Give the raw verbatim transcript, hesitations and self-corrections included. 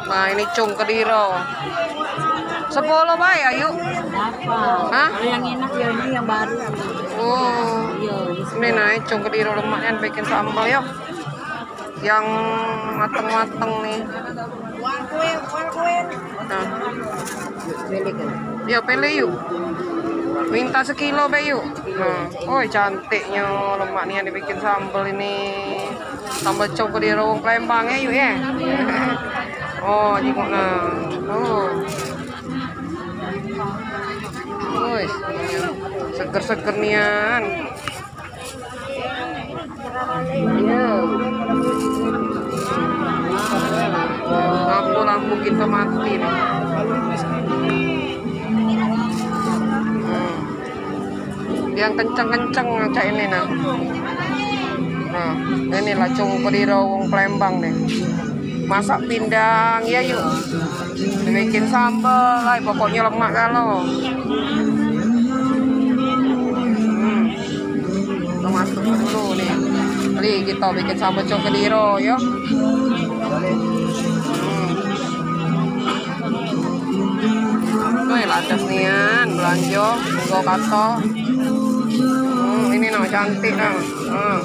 Nah, ini cung kediro. Sepuluh bae, Ayu. Apa? Hah? Kalau yang enak ya ini yang baru. Oh. Iya, ini. Ini nah, cung kediro lemak nian bikin sambal ya. Yang mateng-mateng nih. Nah. Ya, pilih yuk. Minta sekilo be yuk. Nah, oi, cantiknyo lemak nian dibikin sambal ini. Sambal cok di rawang Palembang ya, yuk ya. Oh, jengok nah. Oh. Oi, seger-seger nian. Iya. Lampu-lampu kita mati nih. Hmm. Yang kenceng-kenceng cak ini nah. Nah, ini lah cung kediro wong Palembang nih. Masak pindang ya yuk. Bikin sambal lah, pokoknya lemak galo. Hmm. Kita masuk dulu nih. Jadi kita bikin sambal cok kediro ya. Hmm. Oi, ladas nian belanjo, monggo kato. Hmm, ini no cantik nah. Hmm.